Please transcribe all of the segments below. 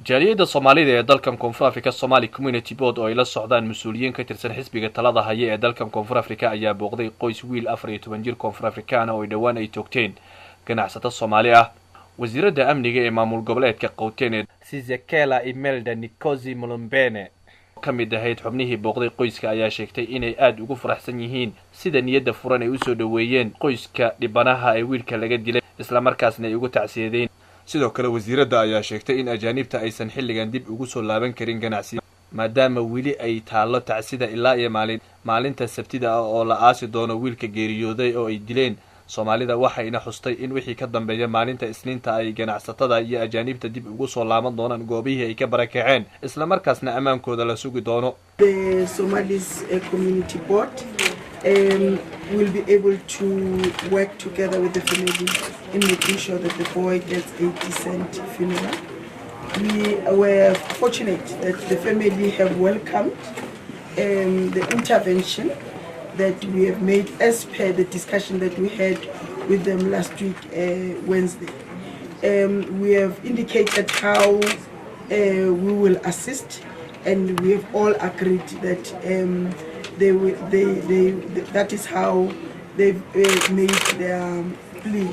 Jaaliyadda Soomaalida ee dalkan Koonfur Africa, Somali Community Board, oo ay la socdaan mas-uuliyiin ka tirsan xisbiga talada haya ee dalkan Koonfur Africa ayaa booqday qoys wiil 14 jir Koonfur Afrikaana oo ay dhowaan ay toogteen ganacsato Soomaali ah. Wasiiradda amniga ee maamul goboleedka Qowteen ee Sizakele Imelda Nkosi Molomolombe ka mid ahayd xubnihii booqday qoyska ayaa sheegtay inay aada ugu faraxsan yihiin sida niyadda furan ay usoo dhoweeyeen qoyska dhibanaha ee wiilka laga dilay, islamarkaasna ay ugu tacsiyadeen. Sidoo kale wasiiradda ayaa sheegtay in ajaanibta aysan xilligan dib ugu soo laaban karin ganacsi, maadaama weli ay taallo tacsida ilaa iyo maalinta Sabtida ah oo la aasi doono wiilka geeriyooday oo ay dileen Soomaalida. Waxayna xustay in wixii ka dambeeya maalinta Isniinta ay ganacsatada iyo ajaanibta dib ugu soo laaban doonaan goobihii ay ka barakaceen, islamarkaasna ammaankooda la sugi doono. The Somalis Community Board will be able to work together with the family in making sure that the boy gets a decent funeral. We were fortunate that the family have welcomed the intervention that we have made as per the discussion that we had with them last week, Wednesday. We have indicated how we will assist, and we have all agreed that they, will, they, that is how they've made their plea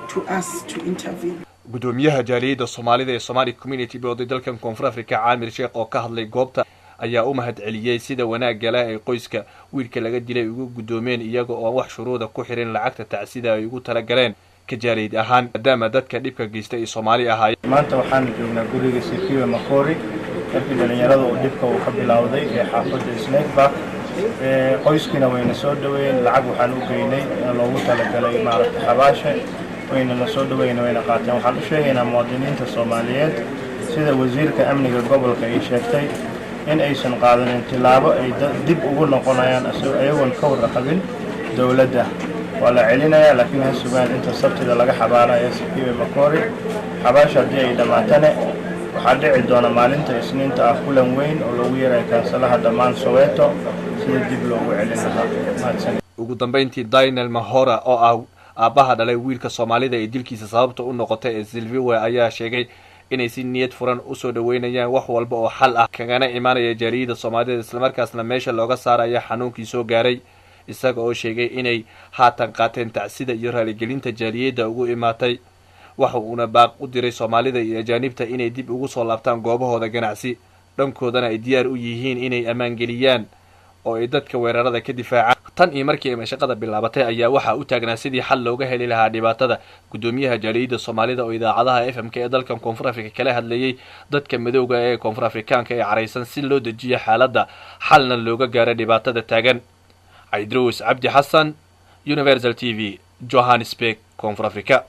to us to intervene. Guddoomiyaha jaaliyadda Soomaalida ee Somali Community Board dalkan Koonfur Africa, Caamir Sheekh, oo ka hadlay goobta ayaa u mahad celiyey sida wanaagga leh ay qoyska wiilka laga dilay ugu guddoomeen, iyaga oo aan wax shuruuda ku xirin lacagta tacsida ay ugu talagaleen ka jaaliyad ahaan, maadaama dadka dhibka geystay ay Soomaali ahaayeen. Maanta waxaanu joognaa guriga Sikiwe Makori, markii dhallinyarada uu dhibka uu ka bilowday ee xaafadda Snake Park. Qoyskiina wayna soo dhaweyn. Lacag waxaan u geynay loogu talagalay, maaragtay, xabaasha. Wayna na soo dhaweyna, wayna qaateen. Waxaan u sheegaynaa muwaadiniinta Soomaaliyeed, sida wasiirka amniga gobolka ay sheegtay, in aysan qaadanin tillaabo ay dib ugu noqonayaan ayagoon ka warqabin dowladda. Waa la celinayaa, laakiin ha sugaan inta Sabtida laga xabaalayo Sikiwe Makori. Xabaasha haddii ay dhammaatane, waxaa dhici doona maalinta Isniinta ah kulan weyn oo loogu yeerayo kaansalaha dhammaan Soweto sida dib loogu celin lahaa. Mahadsan. Ugu dambeyntii, Daniel Mahora oo ah aabbaha dhalay wiilka Soomaalida ee dilkiisa sababta u noqotay ee Silviwe ayaa sheegay inay si niyad furan usoo dhaweynayaan wax walba oo xal ah kagana imaanaya jaaliyada Soomaalida, islamarkaasna meesha looga saaraya xanuunkii soo gaaray, isaga oo sheegay inay haatan qaateen tacsida iyo raaligelinta jaaliyadda ugu imaatay. Waxa uuna baaq u diray Soomaalida iyo ajaanibta inay dib ugu soo laabtaan goobahooda ganacsi, dhankoodana ay diyaar u yihiin inay ammaangeliyaan oo ay dadka weerarada ka difaacaan. Tan iyo markii ay mashaqada bilaabatay ayaa waxaa u taagnaa sidii xal looga heli lahaa dhibaatada guddoomiyaha jaaliyadda Soomaalida oo idaacadaha FM-ka ee dalkan Koonfur Africa kala hadlayay dadka madowga ee Koonfur Afrikaanka ee caraysan, si loo dejiyo xaaladda, xalna looga gaaro dhibaatada taagan. Caydrows Cabdi Xasan, Universal TV, Johannesburg, Koonfur Africa.